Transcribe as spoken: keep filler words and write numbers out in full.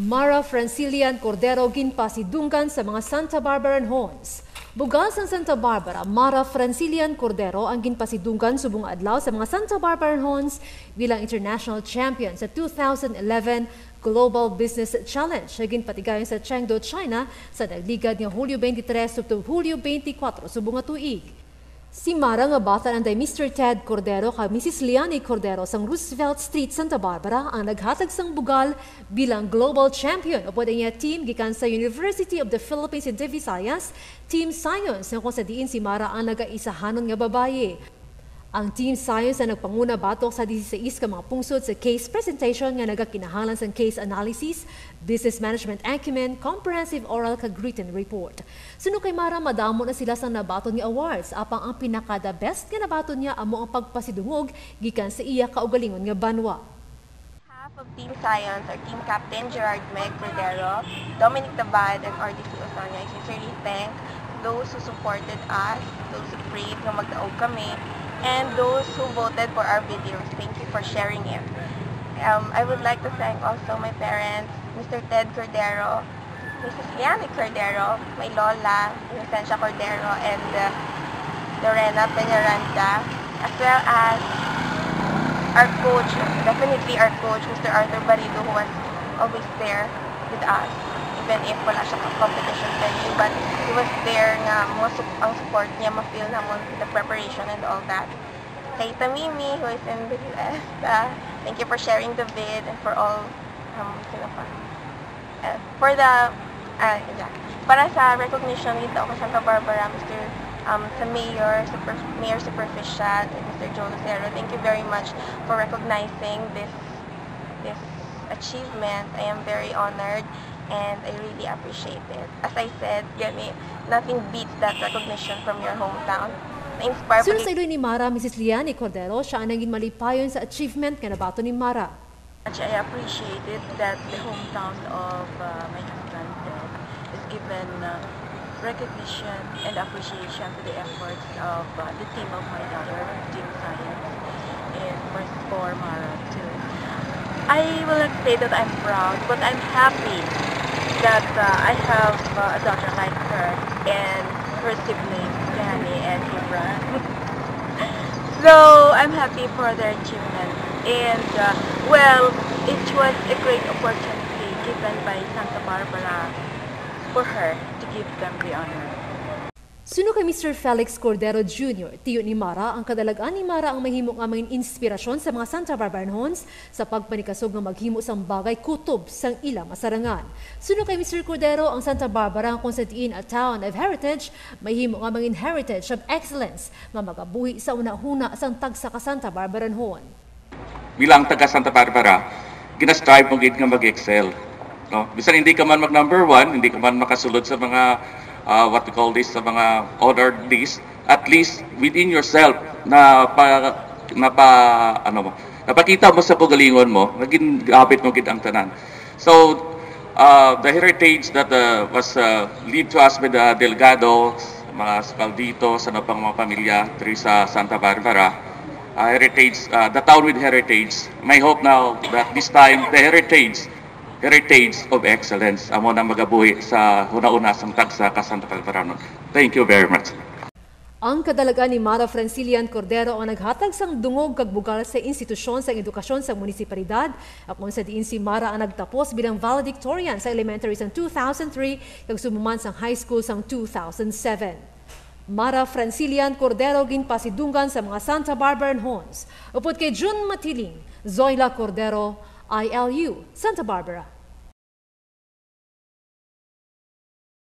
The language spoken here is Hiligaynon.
Mara Francilian Cordero ginpasidunggan sa mga Santa Barbaranhons. Bugal sang Santa Barbara, Mara Francilian Cordero ang ginpasidunggan subong nga adlaw sa mga Santa Barbaranhons bilang international champion sa two thousand eleven Global Business Challenge nga ginpatigayon sa Chengdu, China, sa nagligad nga Hulyo twenty-three subto Hulyo twenty-four subong nga tuig. Si Mara nga batan anday Mister Ted Cordero kag Missus Liani Cordero sang Roosevelt Street, Santa Barbara, ang naghatag sang bugal bilang global champion upod ang iya team gikan sa University of the Philippines in Visayas, Team Science, nga kung sa diin si Mara ang nagaisahanon nga babayi. Ang Team Science ang nagpanguna batok sa disisais ka mga pungsod sa case presentation nga nagakinahanglan sang case analysis, business management acumen, comprehensive oral kag written report. Suno kay Mara, madamo na sila sang nabaton nga awards, apang ang pinaka-the best nga nabaton niya amo ang pagpasidungog gikan sa iya kaugalingon nga banwa. Half of Team Science, our team captain, Gerard Meg Cordero, Dominic Tabad, and R D C Osoño, I sincerely thank those who supported us, those who prayed nga magdaog kami, and those who voted for our videos. Thank you for sharing it. Um, I would like to thank also my parents, Mister Ted Cordero, Missus Liani Cordero, my lola, Inocencia Cordero, and uh, Lorena Peñaranda, as well as our coach, definitely our coach, Mister Arthur Barido, who was always there with us, even if wala siya ka competition venue, but he was there nga mo sup- ang support niya ma-feel namon the preparation and all that. Kay Tamimi, who is in the U S, uh, thank you for sharing the vid and for all um, sino pa? Uh, for the uh, yeah. Para sa recognition dito ko Santa Barbara, Mister um, sa Mayor, Super, Mayor Superficial, and Mister Joe Lucero, thank you very much for recognizing this this achievement. I am very honored and I really appreciate it. As I said, gani, nothing beats that recognition from your hometown. Na-inspire Suno pag- sa iloy ni Mara, Missus Liani Cordero, siya ang nangin malipayon sa achievement nga nabaton ni Mara. Much I appreciated that the hometown of uh, my husband Ted is given uh, recognition and appreciation to the efforts of uh, the team of my daughter, Team Science, and for, for Mara too. I will not say that I'm proud, but I'm happy that uh, I have uh, a daughter like her and her siblings, Danny and Ibra. So I'm happy for their achievement. And uh, well, it was a great opportunity given by Santa Barbara for her to give them the honor. Suno kay Mister Felix Cordero Junior, tiyo ni Mara, ang kadalag-an ni Mara ang mahimo nga mangin inspirasyon sa mga Santa Barbaranhons sa pagpanikasog nga maghimo sang bagay kutob sang ila masarangan. Suno kay Mister Cordero, ang Santa Barbara, kung sa diin a town of heritage, mahimo nga mangin heritage of excellence nga magabuhi sa hunahuna sang tagsa ka Santa Barbaranhon. Bilang taga Santa Barbara, gina-strive mo gid nga mag-excel, no? Bisan hindi ka man mag number one, hindi ka man makasulod sa mga, ah, what we call this, sa mga honored list, at least within yourself, na pa, na pa, ano mo, napakita mo sa kaugalingon mo, naging gabit mo gid ang tanan. So, uh, the heritage that uh, was uh, lead to us by the Delgado, mga Scaldito, sa ano pang mga pamilya diri sa Santa Barbara, uh, heritage, uh, the town with heritage. My hope now that this time, the heritage, heritage of excellence, amo na magabuhi sa hunahuna sang tagsa ka Santa Barbaranon. Thank you very much. Ang kadalag-an ni Mara Francilian Cordero ang naghatag sang dungog kag bugal sa institusyon sang edukasyon sa munisipalidad, akon sa diin si Mara ang nagtapos bilang valedictorian sa elementary sang two thousand three kag subong man sang high school sang two thousand seven. Mara Francilian Cordero ginpasidunggan sa mga Santa Barbaranhons. Upod kay Jun Matiling, Zoila Cordero, I L U, Santa Barbara.